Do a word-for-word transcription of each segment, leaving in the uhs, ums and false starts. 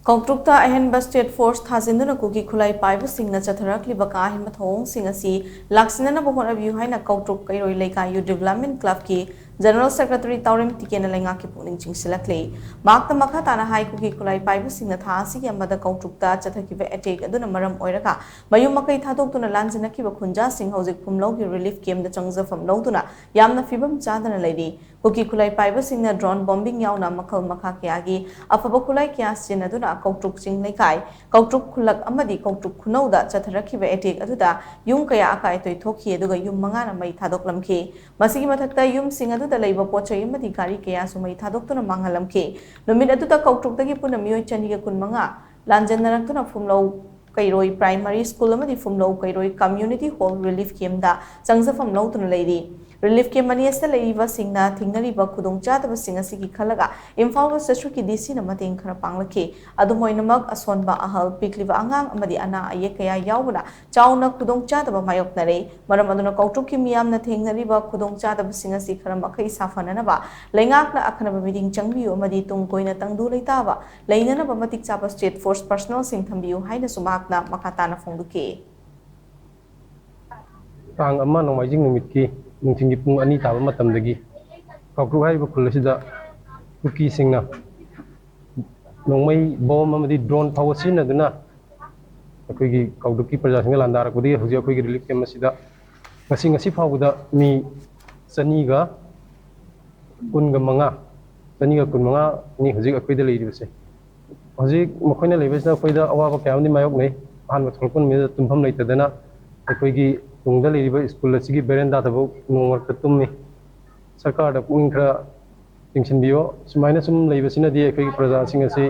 ꯀꯧꯇ꯭ꯔꯨꯛꯇ ꯑꯍꯦꯟꯕ state force ꯊꯥꯖꯤꯟꯗꯨꯅ ꯀꯨꯀꯤ ꯈꯨꯠꯂꯥꯏ ꯄꯥꯏꯕꯁꯤꯡꯅ ꯆꯠꯊꯔꯛꯂꯤꯕ ꯀꯥ ꯍꯦꯟꯕ ꯊꯧꯑꯣꯡꯁꯤꯡ ꯑꯁꯤ ꯂꯥꯛꯁꯤꯟꯅꯅꯕ ꯍꯣꯠꯅꯕꯤꯌꯨ ꯍꯥꯏꯅ ꯀꯧꯇ꯭ꯔꯨꯛ ꯀꯩꯔꯣꯏ ꯂꯩꯀꯥꯏ Youth Development Clubꯀꯤ General Secretary ꯇꯥꯎꯔꯦꯝ ꯇꯤꯀꯦꯟꯅ ꯂꯩꯉꯥꯛꯀꯤ ꯄꯨꯛꯅꯤꯡ ꯆꯤꯡꯁꯤꯜꯂꯛꯂꯤ꯫ ꯃꯍꯥꯛꯅ ꯃꯈꯥ ꯇꯥꯅ ꯍꯥꯏ, ꯀꯨꯀꯤ ꯈꯨꯠꯂꯥꯏ ꯄꯥꯏꯕꯁꯤꯡꯅ ꯊꯥ ꯑꯁꯤꯒꯤ ꯑꯃꯗ ꯀꯧꯇ꯭ꯔꯨꯛꯇ ꯆꯠꯊꯈꯤꯕ attack ꯑꯗꯨꯅ ꯃꯔꯝ ꯑꯣꯏꯔꯒ ꯃꯌꯨꯝ ꯃꯀꯩ ꯊꯥꯗꯣꯛꯇꯨꯅ ꯂꯥꯟꯖꯤꯟꯅꯈꯤꯕ ꯈꯨꯟꯖꯥꯁꯤꯡ ꯍꯧꯖꯤꯛ ꯐꯨꯝꯂꯧꯒꯤ relief campꯇ ꯆꯪꯖꯐꯝ ꯂꯧꯗꯨꯅ ꯌꯥꯝꯅ ꯐꯤꯕꯝ ꯆꯥꯗꯅ ꯂꯩꯔꯤ꯫ ꯀꯨꯀꯤ ꯈꯨꯠꯂꯥꯏ ꯄꯥꯏꯕꯁꯤꯡꯅ drone bombing ꯌꯥꯎꯅ ꯃꯈꯜ ꯃꯈꯥ ꯀꯌꯥꯒꯤ ꯑꯐꯕ ꯈꯨꯠꯂꯥꯏ ꯀꯌꯥ ꯁꯤꯖꯤꯟꯅꯗꯨꯅ ꯀꯧꯇ꯭ꯔꯨꯛ ꯆꯤꯡ ꯂꯩꯀꯥꯏ, ꯀꯧꯇ꯭ꯔꯨꯛ ꯈꯨꯜꯂꯛ ꯑꯃꯗꯤ ꯀꯧꯇ꯭ꯔꯨꯛ ꯈꯨꯅꯧꯗ ꯆꯠꯊꯔꯛꯈꯤꯕ attack ꯑꯗꯨꯗ ꯌꯨꯝ ꯀꯌꯥ ꯑꯀꯥꯏ ꯑꯇꯣꯏ ꯊꯣꯛꯈꯤ, ꯑꯗꯨꯒ ꯌꯨꯝ ꯃꯉꯥꯅ ꯃꯩ ꯊꯥꯗꯣꯛꯂꯝꯈꯤ꯫ ꯃꯁꯤꯒꯤ ꯃꯊꯛꯇ ꯌꯨꯝꯁꯤꯡ ꯑꯗꯨꯗ ꯂꯩꯕ ꯄꯣꯠ ꯆꯩ ꯑꯃꯗꯤ ꯒꯥꯔꯤ ꯀꯌꯥꯁꯨ ꯃꯩ ꯊꯥꯗꯣꯛꯇꯨꯅ ꯃꯥꯡꯍꯜꯂꯝꯈꯤ꯫ ꯅꯨꯃꯤꯠ ꯑꯗꯨꯗ ꯀꯧꯇ꯭ꯔꯨꯛꯇꯒꯤ ꯄꯨꯟꯅ ꯃꯤꯑꯣꯏ ꯆꯅꯤꯒ ꯀꯨꯟꯃꯉꯥ ꯂꯥꯟꯖꯦꯟꯅꯔꯛꯇꯨꯅ ꯐꯨꯝꯂꯧ ꯀꯩꯔꯣꯏ Primary School ꯑꯃꯗꯤ ꯐꯨꯝꯂꯧ ꯀꯩꯔꯣꯏ Community Hall relief campꯇ ꯆꯪꯖꯐꯝ ꯂꯧꯗꯨꯅ ꯂꯩꯔꯤ꯫ Relief camp ꯑꯅꯤ ꯑꯁꯤꯗ ꯂꯩꯔꯤꯕꯁꯤꯡꯅ ꯊꯦꯡꯅꯔꯤꯕ ꯈꯨꯗꯣꯡꯆꯥꯗꯕꯁꯤꯡ ꯑꯁꯤꯒꯤ ꯈꯜꯂꯒ ꯏꯝꯐꯥꯜ West Districtꯀꯤ DCꯅ ꯃꯇꯦꯡ ꯈꯔ ꯄꯥꯡꯂꯛꯈꯤ꯫ ꯑꯗꯨꯝ ꯑꯣꯏꯅꯃꯛ, ꯑꯁꯣꯟꯕ ꯑꯍꯜ, ꯄꯤꯛꯂꯤꯕ ꯑꯉꯥꯡ ꯑꯃꯗꯤ ꯑꯅꯥ ꯑꯌꯦꯛ ꯀꯌꯥ ꯌꯥꯎꯕꯅ ꯆꯥꯎꯅ ꯈꯨꯗꯣꯡꯆꯥꯗꯕ ꯃꯥꯌꯣꯛꯅꯔꯦ꯫ ꯃꯔꯝ ꯑꯗꯨꯅ ꯀꯧꯇ꯭ꯔꯨꯛꯀꯤ ꯃꯤꯌꯥꯝꯅ ꯊꯦꯡꯅꯔꯤꯕ ꯈꯨꯗꯣꯡꯆꯥꯗꯕꯁꯤꯡ ꯑꯁꯤ ꯈꯔ ꯃꯈꯩ ꯁꯥꯐꯅꯅꯕ ꯂꯩꯉꯥꯛꯅ ꯑꯈꯟꯅꯕ ꯃꯤꯠꯌꯦꯡ ꯆꯪꯕꯤꯌꯨ ꯑꯃꯗꯤ ꯇꯨꯡ ꯀꯣꯏꯅ ꯇꯪꯗꯨ ꯂꯩꯇꯥꯕ ꯂꯩꯅꯅꯕ ꯃꯇꯤꯛ ꯆꯥꯕ state force personnelꯁꯤꯡ ꯊꯝꯕꯤꯌꯨ ꯍꯥꯏꯅꯁꯨ ꯃꯍꯥꯛꯅ ꯃꯈꯥ ꯇꯥꯅ ꯐꯣꯡꯗꯣꯛꯈꯤ꯫ ꯇꯥꯡ ꯑꯃ ꯅꯣꯡꯃꯥꯏꯖꯤꯡ ꯅꯨꯃꯤꯠꯀꯤ ꯅꯨꯡꯊꯤꯜꯒꯤ ꯄꯨꯡ ꯑꯅꯤ ꯇꯥꯕ ꯃꯇꯝꯗꯒꯤ ꯀꯧꯇ꯭ꯔꯨꯛ ꯍꯥꯏꯔꯤꯕ ꯈꯨꯜ ꯑꯁꯤꯗ ꯀꯨꯀꯤꯁꯤꯡꯅ ꯅꯣꯡꯃꯩ ꯕꯣꯝ ꯑꯃꯗꯤ drone ꯐꯥꯎꯕ ꯁꯤꯖꯤꯟꯅꯗꯨꯅ ꯑꯩꯈꯣꯏꯒꯤ ꯀꯧꯇ꯭ꯔꯨꯛꯀꯤ ꯄ꯭ꯔꯖꯥꯁꯤꯡꯗ ꯂꯥꯟꯗꯥꯔꯛꯄꯗꯒꯤ ꯍꯧꯖꯤꯛ ꯑꯩꯈꯣꯏꯒꯤ relief camp ꯑꯁꯤꯗ ꯉꯁꯤ, ꯉꯁꯤ ꯐꯥꯎꯕꯗ ꯃꯤ ꯆꯅꯤꯒ ꯀꯨꯟꯒ ꯃꯉꯥ, ꯆꯅꯤꯒ ꯀꯨꯟꯃꯉꯥꯅꯤ ꯍꯧꯖꯤꯛ ꯑꯩꯈꯣꯏꯗ ꯂꯩꯔꯤꯕꯁꯦ꯫ ꯍꯧꯖꯤꯛ ꯃꯈꯣꯏꯅ ꯂꯩꯕꯁꯤꯅ ꯑꯩꯈꯣꯏꯗ ꯑꯋꯥꯕ ꯀꯌꯥ ꯑꯃꯗꯤ ꯃꯥꯌꯣꯛꯅꯩ꯫ ꯑꯍꯥꯟꯕ ꯊꯣꯛꯂꯛꯄ ꯅꯨꯃꯤꯠꯇ ꯇꯨꯝꯐꯝ ꯂꯩꯇꯗꯅ ꯑꯩꯈꯣꯏꯒꯤ ꯇꯨꯡꯗ ꯂꯩꯔꯤꯕ school ꯑꯁꯤꯒꯤ verandaꯗꯐꯥꯎ ꯅꯣꯡ ꯃꯔꯛꯇ ꯇꯨꯝꯃꯤ꯫ ꯁꯔꯀꯥꯔꯗ ꯄꯨꯛꯅꯤꯡ ꯈꯔ ꯆꯤꯡꯁꯤꯟꯕꯤꯌꯣ꯫ ꯁꯨꯃꯥꯏꯅ ꯁꯨꯝ ꯂꯩꯕꯁꯤꯅꯗꯤ ꯑꯩꯈꯣꯏꯒꯤ ꯄ꯭ꯔꯖꯥꯁꯤꯡ ꯑꯁꯤ,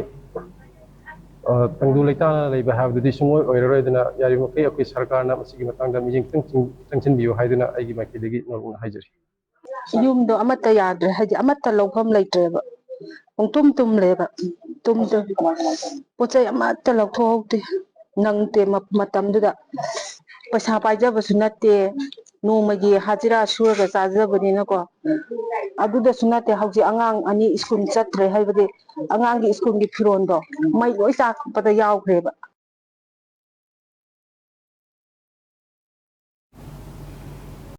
ꯑ, ꯇꯪꯗꯨ ꯂꯩꯇꯥꯅ ꯂꯩꯕ ꯍꯥꯏꯕꯗꯨꯗꯤ ꯁꯨꯡꯑꯣꯏ ꯑꯣꯏꯔꯔꯣꯏ꯫ ꯑꯗꯨꯅ ꯌꯥꯔꯤꯕꯃꯈꯩ ꯑꯩꯈꯣꯏ ꯁꯔꯀꯥꯔꯅ ꯃꯁꯤꯒꯤ ꯃꯇꯥꯡꯗ ꯃꯤꯠꯌꯦꯡ ꯈꯤꯇꯪ ꯆꯪ-, ꯆꯪꯁꯤꯟꯕꯤꯌꯨ ꯍꯥꯏꯗꯨꯅ ꯑꯩꯒꯤ ꯃꯥꯏꯀꯩꯗꯒꯤ ꯅꯧꯅ ꯍꯥꯏꯖꯔꯤ꯫ ꯌꯨꯝꯗꯣ ꯑꯃꯠꯇ ꯌꯥꯗ꯭ꯔꯦ, ꯍꯥꯏꯗꯤ ꯑꯃꯠꯇ ꯂꯧꯐꯝ ꯂꯩꯇ꯭ꯔꯦꯕ, ꯄꯨꯡꯇꯨꯝ ꯇꯨꯝꯂꯦꯕ꯫ ꯇꯨꯝꯗ-, ꯄꯣꯠ ꯆꯩ ꯑꯃꯠꯇ ꯂꯧꯊꯣꯛꯍꯧꯗꯦ, ꯅꯪꯗꯦ꯫ ꯃ-, ꯃꯇꯝꯗꯨꯗ ꯄꯩꯁꯥ ꯄꯥꯏꯖꯕꯁꯨ ꯅꯠꯇꯦ, ꯅꯣꯡꯃꯒꯤ ꯍꯥꯖꯤꯔꯥ ꯁꯨꯔꯒ ꯆꯥꯖꯕꯅꯤꯅꯀꯣ꯫ ꯑꯗꯨꯗꯁꯨ ꯅꯠꯇꯦ, ꯍꯧꯖꯤꯛ ꯑꯉꯥꯡ ꯑꯅꯤ ꯁ꯭ꯀꯨꯜ ꯆꯠꯇ꯭ꯔꯦ, ꯍꯥꯏꯕꯗꯤ ꯑꯉꯥꯡꯒꯤ ꯁ꯭ꯀꯨꯜꯒꯤ ꯐꯤꯔꯣꯜꯗꯣ ꯃꯩ ꯂꯣꯏ ꯆꯥꯛꯄꯗ ꯌꯥꯎꯈ꯭ꯔꯦꯕ꯫